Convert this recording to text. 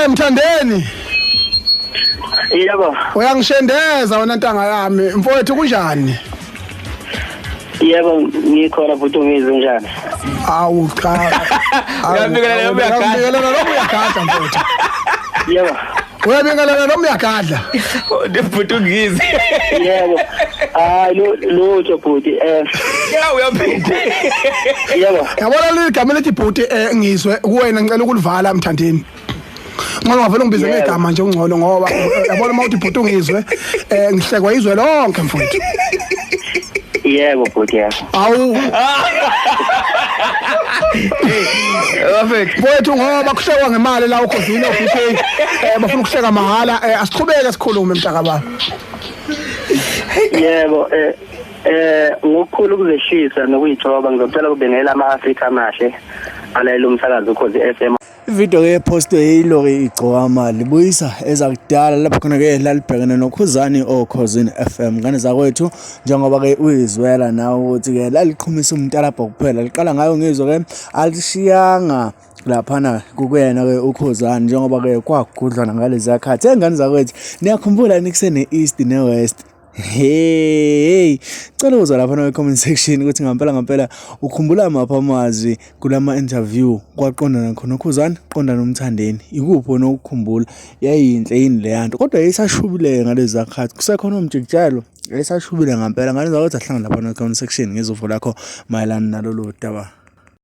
Mthandeni. Yebo. Uyangishendeza wena ntanga yami. Mfowethu kunjani? Yebo, ngikhona bhuti, ungizwe njani? Awu cha. Uyabingelela noma uyagadla? Uyabingelela noma uyagadla mfowethu? Yebo. Uyabingelela noma uyagadla? Bhuti ungizi. Yebo. Hayi, lutho bhuti. Ya, uyaphinda. Yebo. Yabona leli gama elithi bhuti ngizwe kuwena, ngicela ukulivala Mthandeni. Ngcono ngavele ungibize ngegama nje ungcono, ngoba yabona uma uthi bhuti ungizwe ngihlekwa izwe lonke mfowethu. Yebo bhuti, yebo. Awu. Perfect. Mfowethu, ngoba kuhlekwa ngemali la ukhosini oBK, bafuna ukuhleka mahala. Asiqhubeke sikhulume mntakababa. Yebo, ngokukhulu ukuzehlisa nokuyithoba ngizocela ukubingelela ama-Afrika amahle alalela umsakazo Ukhozi FM. Ividiyo ke ephostwe yilori Igcokama libuyisa ezakudala lapho khona ke lalibhekene noKhuzani oKhozini FM, ngane zakwethu, njengoba ke uyizwela nawe ukuthi ke laliqhumisa umntalabho kuphela liqala ngayo ngizwe ke alishiyanga laphana kukuyena ke uKhuzani, njengoba ke kwagudlwana ngalezi yakhathi. Engane zakwethu, niyakhumbula nikusene-East ne-West? Hey, cela uzwa lapha na comment section ukuthi ngampela ngampela ukhumbula maphi amazwi kulama interview kwaqondana khona uKhuzani qonda noMthandeni. Ikuphi onokukhumbula? Yayinhle yini le yanto? Kodwa yayisashubile ngalezi zakhathi, kusekhona umjikijelo, yayisashubile ngampela. Ngane zakwethu, ahlangana lapha na comment section ngezuvo lakho mayelana nalolu daba.